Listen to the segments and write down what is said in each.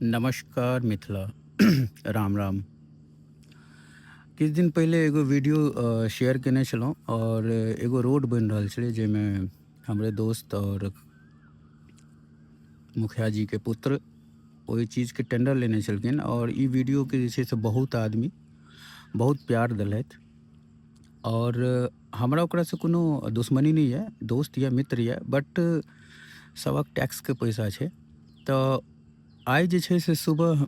नमस्कार मिथिला, राम राम। किछु दिन पहिले एगो वीडियो शेयर केने छलहुँ आओर एगो रोड बनि रहल छलै, जाहिमे हमरे दोस्त आओर मुखिया जीके पुत्र ओहि चीजके टेंडर लेने छलखिन। आओर ई वीडियोके जे छै से बहुत आदमी बहुत प्यार देलथि। आओर हमरा ओकरासँ कोनो दुश्मनी नहि यऽ, दोस्त यऽ, मित्र यऽ, बट सबक टैक्सके पैसा छै। तऽ आइ जे छै से सुबह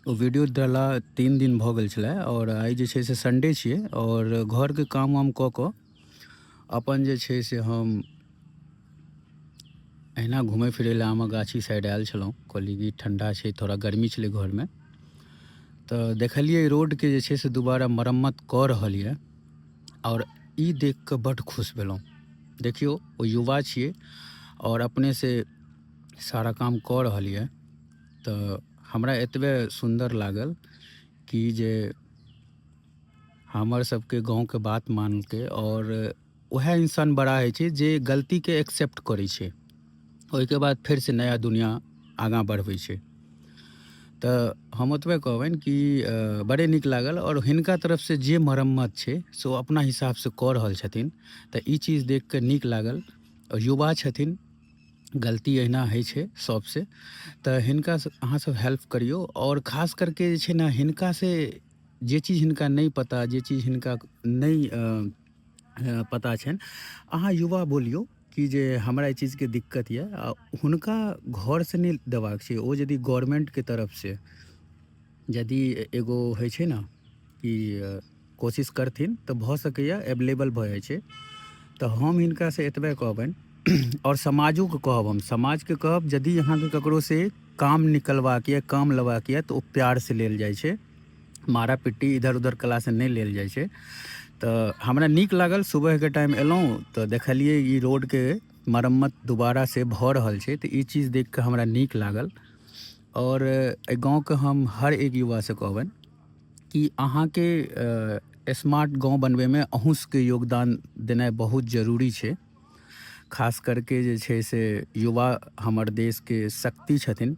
ओ वीडियो देला 3 दिन भऽ गेल छलै, आओर आइ जे छै से संडे छियै, आओर घरके काम वाम कऽ कऽ अपन जे छै से हम अहिना घुमै फिरै लए आमक गाछी साइड आयल छलहुँ। कहलियै कि ठण्डा छै, थोड़ा गर्मी छलै घरमे, तऽ देखलियै रोडके जे छै से दोबारा मरम्मत कऽ रहल यऽ, आओर ई देख कऽ बड्ड खुश भेलहुँ। देखियौ, ओ युवा छियै आओर अपनेसँ सारा काम कऽ रहल यऽ, तऽ हमरा एतबे सुन्दर लागल कि जे हमर सबके गाँवके बात मानलकै। आओर वएह इंसान बड़ा होइ छै जे गलतीके एक्सेप्ट करै छै, ओहिके बाद फेरसँ नया दुनिआ आगाँ बढ़बै छै। तऽ हम ओतबे कहबनि कि बड़े नीक लागल, आओर हिनका तरफसँ जे मरम्मत छै से ओ अपना हिसाबसँ कऽ रहल छथिन, तऽ ई चीज देखिकऽ नीक लागल। आओर युवा छथिन, गलती अहिना होइ छै सबसँ, तऽ हिनका अहाँ सब हेल्प करियौ। आओर खास करके जे छै ने, हिनकासँ जे चीज हिनका नहि पता, जे चीज हिनका नहि पता छनि, अहाँ युवा बोलियौ कि जे हमरा एहि चीजके दिक्कत यऽ। आ हुनका घरसँ नहि देबाक छै, ओ यदि गवर्नमेन्टके तरफसँ यदि एगो होइ छै ने कि कोशिश करथिन तऽ भऽ सकैए एवलेबल भऽ जाइ छै। तऽ हम हिनकासँ एतबे कहबनि, आओर समाजोके कहब, हम समाजके कहब, यदि अहाँके ककरोसँ काम निकलबाक यऽ, काम लेबाक यऽ, तऽ ओ प्यारसँ लेल जाइ छै, मारा पिट्टी इधर उधर कयलासँ नहि लेल जाइ छै। तऽ हमरा नीक लागल, सुबहके टाइम अयलहुँ तऽ देखलियै ई रोडके मरम्मत दोबारासँ भऽ रहल छै, तऽ ई चीज देखि कऽ हमरा नीक लागल। आओर एहि गाँवके हम हर एक युवासँ कहबनि कि अहाँके स्मार्ट गाँव बनबैमे अहूँ सबके योगदान देनाइ बहुत जरूरी छै। खास करके जे छै से युवा हमर देशके शक्ति छथिन।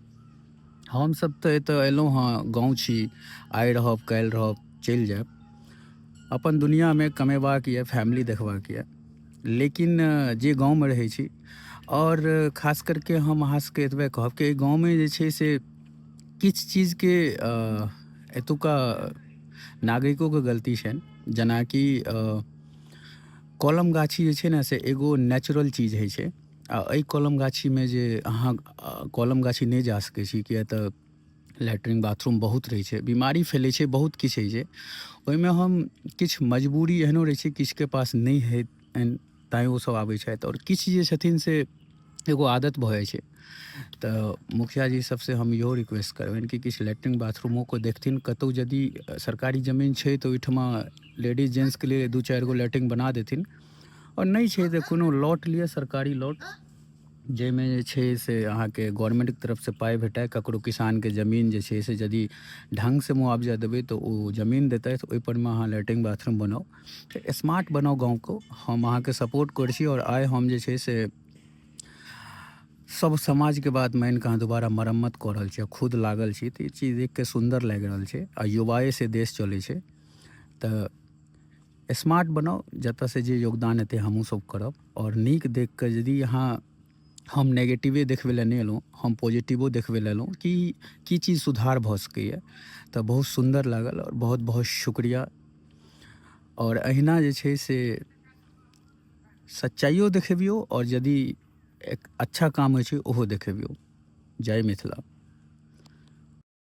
हमसब तऽ एतऽ अयलहुँ हँ, गाँव छी, आइ रहब काल्हि रहब चलि जायब, अपन दुनिआँमे कमेबाक यऽ, फैमिली देखबाक यऽ, लेकिन जे गाँवमे रहै छी, आओर खास करके हम अहाँ सबके एतबे कहब कि एहि गाँवमे जे छै से किछु चीजके एतुका नागरिकोके गलती छनि। जेनाकि कलम गाछी जे छै ने से एगो नेचुरल चीज होइ छै, आ एहि कलम गाछीमे जे अहाँ कलम गाछी नहि जा सकै छी, किए तऽ लैट्रिन बाथरूम बहुत रहै छै, बीमारी फैलै छै, बहुत किछु होइ छै ओहिमे। हम किछु मजबूरी एहनो रहै छै, किछुके पास नहि हइ तैँ ओसभ आबै छथि, आओर किछु जे छथिन से एगो आदत भऽ जाइ छै। तऽ मुखिया जी सबसँ हम इहो रिक्वेस्ट करबनि कि किछु लैट्रिन बाथरूमोके देखथिन। कतहु यदि सरकारी जमीन छै तऽ ओहिठमा लेडीज जेंट्सके लिए 2-4 गो लैट्रिन बना देथिन, आओर नहि छै तऽ कोनो लॉट लिअ, सरकारी लॉट, जाहिमे जे छै से अहाँके गवर्नमेन्टके तरफसँ पाइ भेटय। ककरो किसानके जमीन जे छै से यदि ढङ्गसँ मुआवजा देबै तऽ ओ जमीन देतथि, ओहिपर मे अहाँ लैट्रिन बाथरूम बनाउ, तऽ स्मार्ट बनाउ गाँवके। हम अहाँके सपोर्ट करै छी। आओर आइ हम जे छै से सब समाजके बात मानि कऽ अहाँ दोबारा मरम्मत कऽ रहल छी आ खुद लागल छी, तऽ ई चीज देखि कऽ सुन्दर लागि रहल छै। आ युवाएसँ देश चलै छै, तऽ स्मार्ट बनाउ। जतऽसँ जे योगदान हेतै हमहूँ सब करब। आओर नीक देख कऽ यदि अहाँ, हम नेगेटिवे देखबै लए नहि एलहुँ, हम पॉजिटिवो देखबै लए एलहुँ कि की चीज सुधार भऽ सकैए, तऽ बहुत सुन्दर लागल आओर बहुत बहुत शुक्रिया। आओर अहिना जे छै से सच्चाइयो देखेबियौ, आओर यदि एक अच्छा काम होइ छै ओहो देखेबियौ। जय मिथिला।